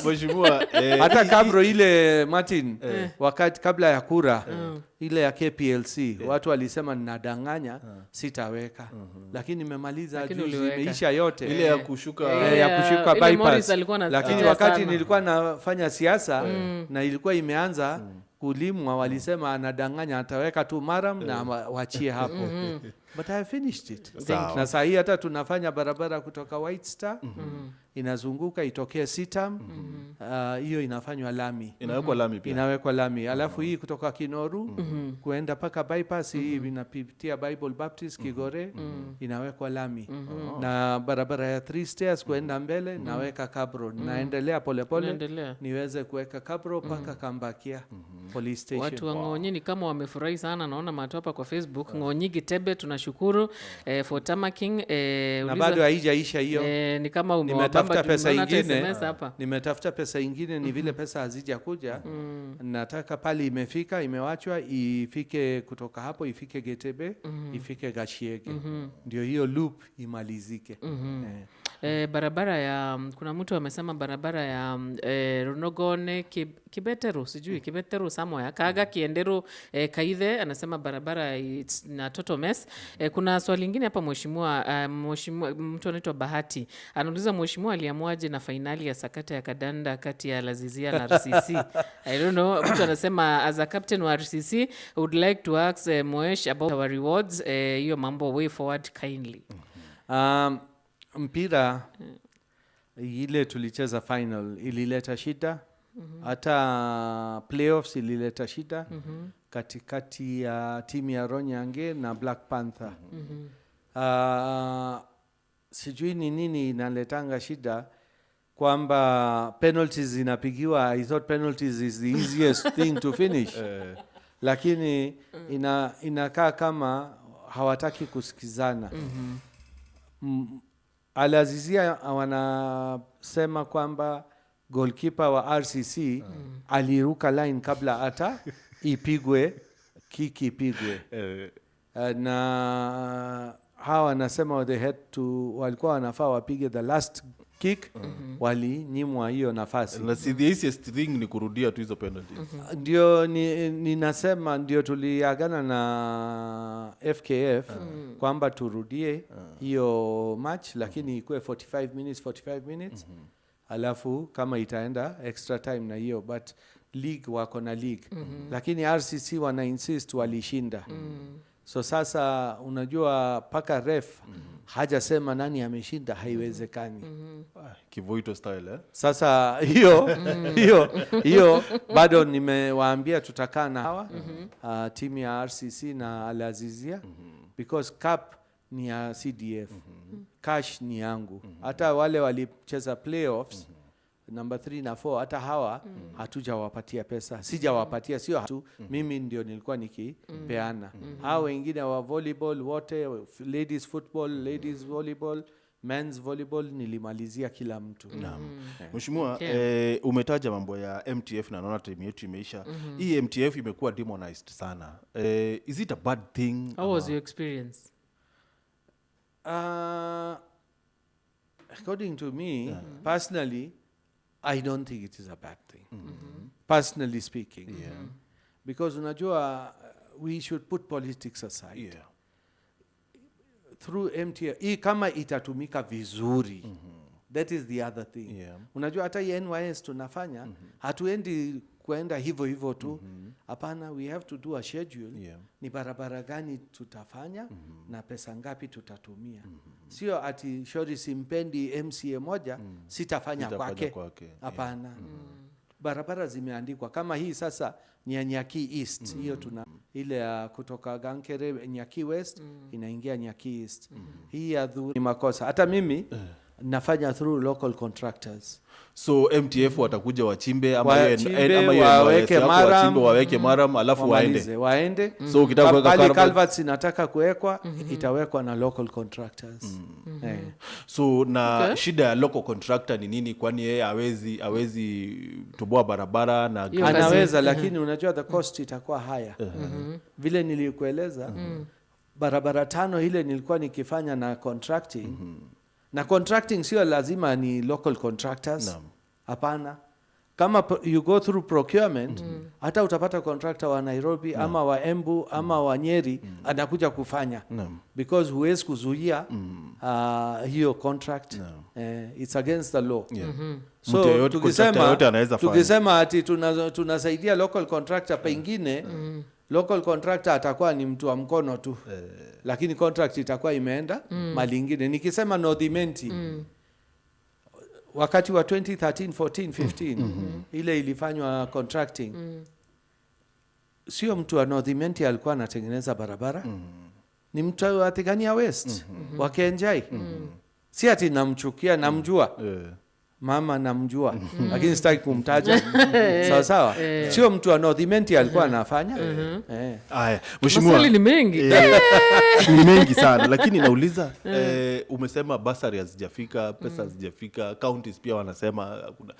Mheshimiwa, Hata kabro ile, Martin, wakati kabla ya kura ile ya KPLC, watu walisema ninadanganya, sitaweka, lakini nimemaliza Lakini juzi, uliweka. Imeisha yote. Ile ya kushuka. Eh, ya kushuka Ile Morris bypass. Alikuwa Lakini anatetea wakati sana. Nilikuwa nafanya siasa na ilikuwa imeanza kulimwa, walisema anadanganya, ataweka tu murram na wachie hapo, but I finished it. Sawa. Na saa hii hata tunafanya barabara kutoka White Star inazunguka itokee CITAM. Hiyo inafanywa lami. Inawekwa lami pia. Inawekwa lami. Alafu hii kutoka Kinoru kuenda mpaka bypass, hii inapitia Bible Baptist Kigore, inawekwa lami. Na barabara ya Three Stairs kuenda mbele naweka cabro. Naendelea polepole Unaendelea. Niweze kuweka cabro mpaka Kambakia police station. Watu wa Ng'onyi ni kama wamefurahi sana. Naona watu hapa kwa Facebook. Ng'onyi Gitebe, tunashukuru for tarmacking. Na Uliza, bado haijaisha hiyo. Ni kama umewabamba Nimetafuta juu pesa nimeona hata ingine. SMS hapa. Nimetafuta pesa ingine, ni vile pesa hazijakuja. Nataka pale imefika, imewachwa, ifike kutoka hapo ifike Getebe, ifike Gashiege, ndio hiyo loop imalizike. Eh. Barabara ya kuna mtu amesema barabara ya Runogone Kibeteru, sijui Kibeteru somewhere, Kaga Kienderu, Kaithe, anasema barabara it's na total mess. Kuna swali lingine hapa, mheshimiwa. Mheshimiwa, mtu anaitwa Bahati anauliza, mheshimiwa aliamuaje na fainali ya sakata ya kadanda kati ya Al-Azizia na RCC? I don't know. Mtu anasema, as a captain wa RCC, would like to ask Mhesh about our rewards, hiyo mambo way forward, kindly. Mpira ile tulicheza final ilileta shida, hata playoffs ilileta shida katikati ya timu ya Ronyange na Black Panther. Sijui ni nini inaletanga shida kwamba penalties zinapigiwa. I thought penalties is the easiest thing to finish, lakini inakaa kama hawataki kusikizana. Al-Azizia wanasema kwamba goalkeeper wa RCC aliruka line kabla hata ipigwe kiki ipigwe. Na hawa wanasema they had to, walikuwa wanafaa wapige the last kick, walinyimwa hiyo nafasi. Na si the easiest thing ni kurudia tu hizo penalties? Ndio ninasema ndio tuliagana na FKF kwamba turudie hiyo match, lakini ikuwe 45 minutes, 45 minutes, alafu kama itaenda extra time na hiyo. But league wako na league, lakini RCC wana insist walishinda. So sasa unajua mpaka ref hajasema nani ameshinda, haiwezekani. Ah, Kivuito style, eh? Sasa hiyo bado nimewaambia tutakaa na hawa timu ya RCC na Al-Azizia, because cup ni ya CDF, cash ni yangu. Hata wale walicheza playoffs number 3 na 4, hata hawa hatujawapatia pesa, sijawapatia, sio hatu, mimi ndio nilikuwa nikipeana. Hawa wengine wa volleyball wote, ladies football, ladies volleyball, men's volleyball, nilimalizia kila mtu. Mheshimiwa, umetaja mambo ya MTF na naona time yetu imeisha. Hii MTF imekuwa demonized sana. Is it a bad thing? How was your experience? According to me, personally, I don't think it is a bad thing. Personally speaking. Because unajua, we should put politics aside. Through MTF, hii kama itatumika vizuri. That is the other thing. Unajua hata hii NYS tunafanya, hatuendi kuenda hivyo hivyo tu. Hapana, we have to do a schedule. Ni barabara gani tutafanya na pesa ngapi tutatumia. Sio ati shori simpendi MCA moja, sitafanya Sitafanya kwake. Kwake, yeah. Hapana. Barabara zimeandikwa kama hii sasa ni ya Nyaki East, hiyo tuna ile ya kutoka Gankere Nyaki West inaingia Nyaki East. Hii ya ni makosa. Hata mimi nafanya through local contractors. So MTF watakuja wachimbe ama hiyo Wachimbe, ama hiyo waweke NYS yako murram, wachimbe, waweke murram, alafu wamalize, waende. Waende. So ukitaka kuweka Pale culverts inataka kuwekwa, itawekwa na local contractors. Eh. So na shida ya local contractor ni nini? Kwani yeye hawezi toboa barabara na Hiyo kazi- Anaweza, lakini unajua the cost itakuwa haya. Vile nilikueleza, barabara tano ile nilikuwa nikifanya na contracting, na contracting sio lazima ni local contractors. Naam. Hapana, kama you go through procurement, hata utapata contractor wa Nairobi ama wa Embu ama wa Nyeri anakuja kufanya because huwezi kuzuia hiyo contract. It's against the law. Mtu So yeyote, contractor tukisema, yeyote anaweza fanya. Tukisema ati tunasaidia local contractor, pengine local contractor atakuwa ni mtu wa mkono tu, lakini contract itakuwa imeenda mali ingine. Nikisema North Imenti, wakati wa 2013, 14, 15, ile ilifanywa contracting, sio mtu wa North Imenti alikuwa anatengeneza barabara, ni mtu wa Tigania West, wa Kenjai. Si ati namchukia, namjua. Mama namjua, lakini sitaki kumtaja, sawa sawa. Sio mtu wa North Imenti alikuwa anafanya. Aya, mheshimiwa. Maswali ni mengi. Ni mengi sana, lakini nauliza, umesema bursary hazijafika, pesa hazijafika, counties pia wanasema hakuna.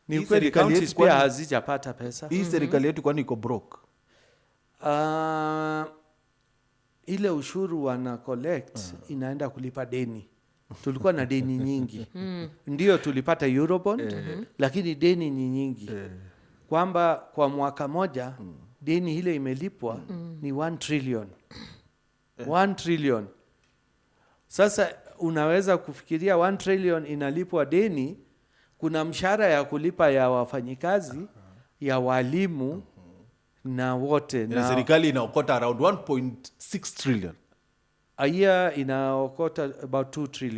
Ni Hii ukweli, serikali counties yetu pia hazijapata pesa. Hii serikali yetu kwani iko broke? Ile ushuru wana collect inaenda kulipa deni. Tulikuwa na deni nyingi. Ndio tulipata Eurobond, lakini deni ni nyingi, kwamba kwa mwaka moja deni ile imelipwa ni 1 trillion, 1 trillion. Sasa unaweza kufikiria 1 trillion inalipwa deni, kuna mshahara ya kulipa ya wafanyikazi, ya walimu na wote. Na serikali inaokota around 1.6 trillion. A year inaokota about 2 trillion.